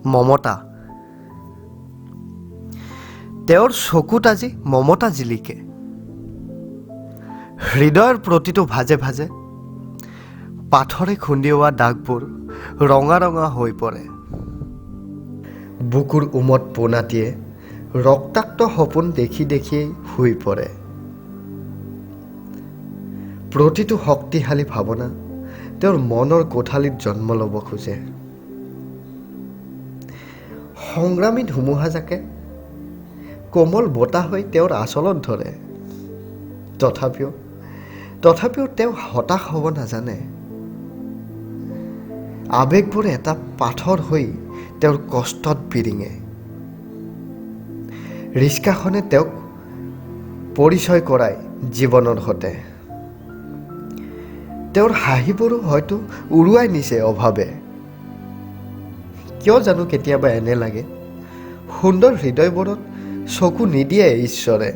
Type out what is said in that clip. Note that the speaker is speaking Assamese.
মমতা। তেওঁৰ চকুত আজি মমতা জিলিকে। হৃদয়ৰ প্ৰতিটো ভাজে ভাজে পাথৰে খুন্দিওৱা দাগবোৰ ৰঙা ৰঙা হৈ পৰে। বুকুৰ উমত পোনাটিয়ে ৰক্তাক্ত সপোন দেখি দেখিয়েই শুই পৰে। প্ৰতিটো শক্তিশালী ভাৱনা তেওঁৰ মনৰ কোঠালিত জন্ম ল'ব খোজে। সংগ্ৰামী ধুমুহাজাকে কোমল বতাহ হৈ তেওঁৰ আঁচলত ধৰে। তথাপিও তেওঁ হতাশ হ'ব নাজানে। আৱেগবোৰ এটা পাথৰ হৈ তেওঁৰ কষ্টত বিৰিঙে। ৰিক্সাখনে তেওঁক পৰিচয় কৰায় জীৱনৰ সৈতে। তেওঁৰ হাঁহিবোৰো হয়তো উৰুৱাই নিছে অভাৱে। কিয় জানো কেতিয়াবা এনে লাগে, সুন্দৰ হৃদয়বোৰত চকু নিদিয়ে ঈশ্বৰে।